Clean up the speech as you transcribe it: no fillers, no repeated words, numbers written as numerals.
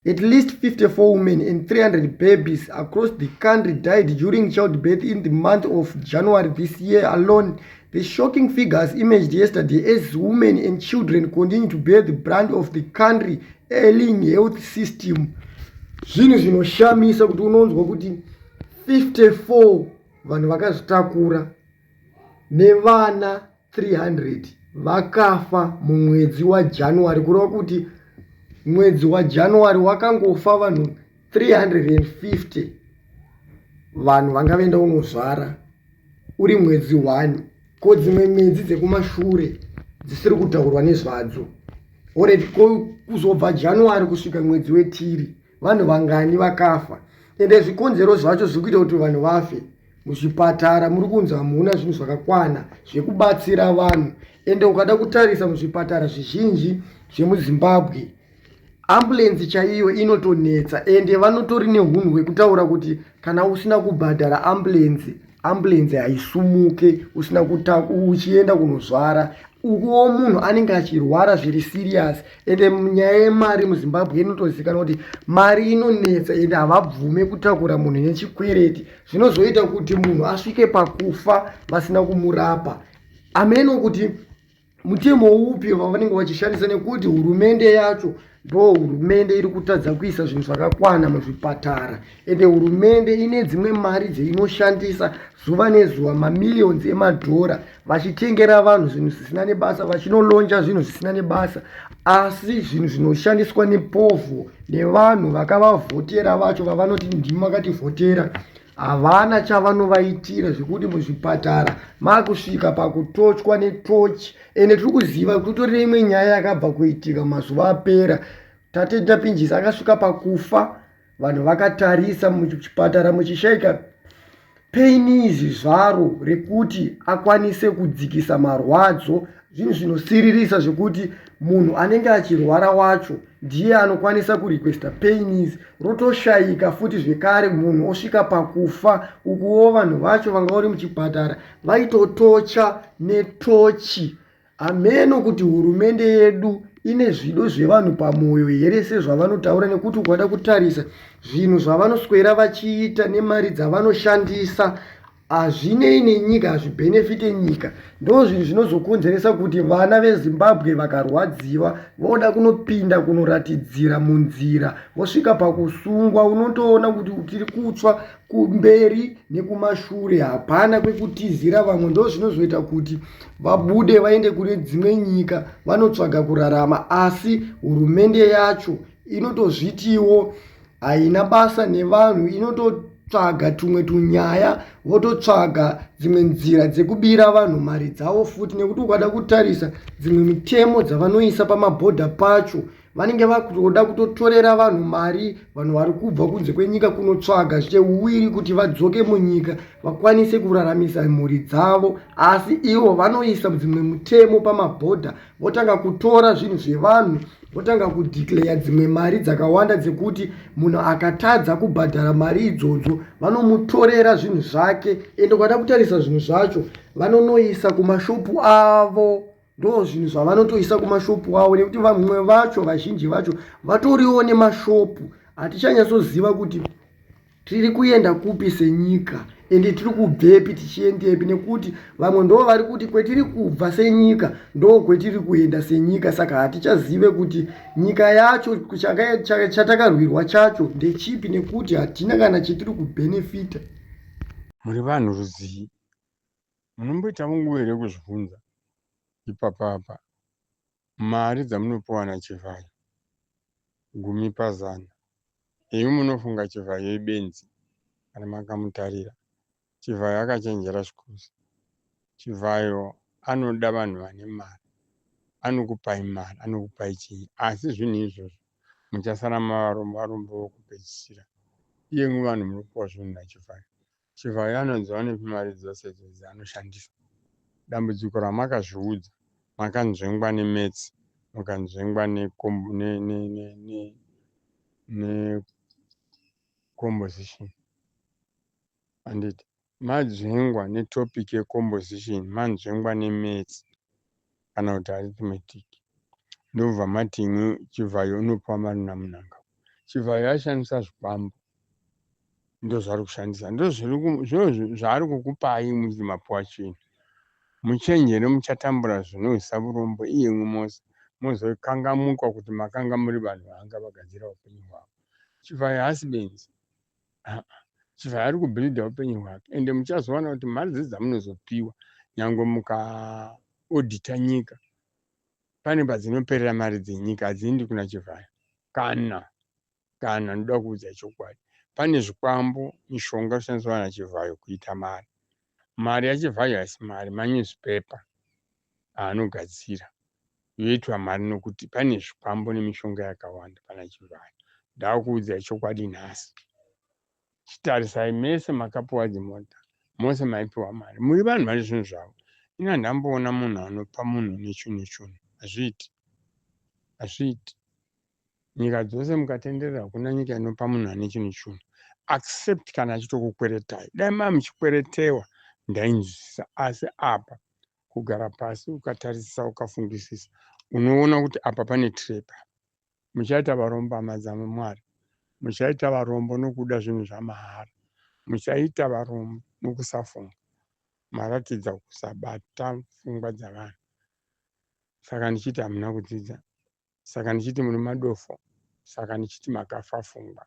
At least 54 women and 300 babies across the country died during childbirth in the month of January this year alone. The shocking figures emerged yesterday as women and children continue to bear the brunt of the country ailing health system. Zvinhu zvinoshamisa kuti unonzwa kuti 54 vanhu vakazvitakura nevana 300 vakafa mumwedzi waJanuary, kureva kuti mwedzi waJanuary wakangofa vanhu 350, vanhu vanga vaenda kunozvara uri mwedzi 1. Ko dzimwe mwedzi dzekumashure dzisiri kutaurwa nezvadzo? Alright, ko kuzobva January kusvika mwedzi wetiri, vanhu vangani vakafa? Ende zvikonzero zvacho zviri kuita kuti vanhu vafe, muzvipatara muri kunzi hamuna zvinhu zvakakwana zvekubatsira vanhu. Ende ukada kutarisa muzvipatara zvizhinji zvemuZimbabwe, ambulenzi chaiyo inotonetsa. Ende vanotori neunhu hwekutaura kuti kana usina kubhadhara ambulenzi, ambulenzi haisumuke usina uchienda kunozvara. Ukuwo munhu anenge achirwara zviri serious. Ende nyaya yemari muZimbabwe inotozikanwa kuti mari inonetsa, ende havabvume kutakura munhu nechikwereti. Zvinozoita kuti munhu asvike pakufa vasina kumurapa. Ameno kuti mutemo upi wavanenge vachishandisa, nekuti hurumende yacho ndo hurumende iri kutadza kuisa zvinhu zvakakwana muzvipatara. Ende hurumende ine dzimwe mari dzeinoshandisa zuva nezuva, mamillions emadhora, vachitengera vanhu zvinhu zvisina nebasa, vachinolonja zvinhu zvisina nebasa. Asi zvinhu zvinoshandiswa nepovho nevanhu vakavavhotera vacho, vavanoti ndimi makativhotera, havana chavanovaitira, zvekuti muzvipatara makusvika pakutochwa netochi. Ende tiri kuziva kutori neimwe nyaya yakabva kuitika mazuva apera. Tatenda Pinjisi akasvika pakufa vanhu vakatarisa, muchipatara muchishayika painizi zvaro rekuti akwanise kudzikisa marwadzo. Zvinhu zvinosiririsa zvekuti munhu anenge achirwara wacho ndiye anokwanisa kurequesta painis, rotoshayika futi zvekare, munhu osvika pakufa. Ukuwo vanhu vacho vanga vari muchipatara vaitotocha netochi. Hameno kuti hurumende yedu ine zvido zvevanhu pamwoyo here sezvavanotaura, nekuti ukada kutarisa zvinhu zvavanoswera vachiita nemari dzavanoshandisa hazvinei nenyika, hazvibhenefite nyika. Ndo zvinhu zvinozokonzeresa kuti vana veZimbabwe vakarwadziwa voda kunopinda kunoratidzira munzira, vosvika pakusungwa. Unotoona kuti tiri kutsva kumberi nekumashure, hapana kwekutizira. Vamwe ndo zvinozoita kuti vabude vaende kune dzimwe nyika vanotsvaga kurarama. Asi hurumende yacho inotozvitiwo haina basa nevanhu, inototsvaga tumwe tunyaya, vototsvaga dzimwe nzira dzekubira vanhu mari dzavo futi. Nekuti ukada kutarisa dzimwe mitemo dzavanoisa pamabhodha pacho, vanenge vakutoda kutotorera vanhu mari, vanhu vari kubva kunze kwenyika kunotsvaga cheuwiri kuti vadzoke munyika vakwanise kuraramisa mhuri dzavo. Asi ivo vanoisa dzimwe mutemo pamabhodha, votanga kutora zvinhu zvevanhu, votanga kudeclare dzimwe mari dzakawanda dzekuti munhu akatadza kubhadhara mari idzodzo vanomutorera zvinhu zvake. Ende ukada kutarisa zvinhu zvacho vanonoisa kumashopu avo, ndo zvinhu zvavanotoisa kumashopu avo, nekuti vamwe vacho, vazhinji vacho vatoriwo nemashopu. Hatichanyatsoziva kuti tiri kuenda kupi senyika, ende tiri kubvepi tichiendepi, nekuti vamwe ndo vari kuti kwetiri kubva senyika ndo kwetiri kuenda senyika. Saka hatichazive kuti nyika yacho chatakarwirwa chacho ndechipi, nekuti hatina kana chetiri kubhenefita. Muri vanhu rudzii? Munomboita nguva here kuzvibvunza ipapapa? Mari dzamunopiwa naChivhayo, 10%, imi munofunga Chivhayo ibenzi kana makamutarira. Chivhayo akachenjera zvikuru. Chivhayo anoda vanhu vane mari. Anokupai mari, anokupai chii, asi zvinhu izvozvo muchasara mavarombo, varombo vokupedzisira. Iyemwi vanhu munopiwa zvinhu naChivhayo. Chivhayo anodziwanepi mari dzose idzodzo dzaanoshandisa? Dambudziko ramakazviudza, makanzvengwa nemaths, mukanzvengwa necomposition, handiti? Madzvengwa netopic yecomposition, manzvengwa nemaths kana kuti arithmetic, ndobva mati imwe Chivhayo unopiwa mari naMunangagwa. Chivhayo ashandisa zvikwambo ndozvaari kushandisa ndozvaari kukupai muchiti mapuwa chinhu. Muchenjere muchatambura zvinohwisa vurombo iyemwi mose mozokangamuka kuti makanga muri vanhu vanga vagadzira upenyu hwavo. Chivhayo haasi benzi. Chivhayo ari kubhilidha upenyu hwake ende muchazowana kuti mari dzese dzamunozopiwa nyangwe mukaodhita nyika pane padzinoperera mari dzenyika hadziendi kuna Chivhayo kana kana ndoda kuudza chokwadi pane zvikwambo mishonga inoshandiswa naChivhayo kuita mari mari yaChivhayo haisi mari manewspaper aanogadzira yoitwa mari nokuti pane zvikwambo nemishonga yakawanda pana Chivhayo ndakuudzai chokwadi nhasi Chitarisai mese makapiwa dzimota mose maipiwa mari muri vanhu vane zvinhu zvavo ini handamboona munhu anopa munhu nechunhu chunhu hazviiti hazviiti nyika dzose mukatenderera hakuna nyika inopa munhu ane chinhu chunhu accept kana achitokukweretai dai maa muchikweretewa ndainzwisisa asi apa kugara pasi ukatarisisa ukafungisisa unoona kuti apa pane trap Muchaita varombo hama dzaMwari. Muchaita varombo nokuda zvinhu zvamahara. Muchaita varombo nokusafunga. Maratidza kusabata pfungwa dzavanhu. Saka ndichiti hamuna kudzidza. Saka ndichiti muri madofo. Saka ndichiti makafa fungwa.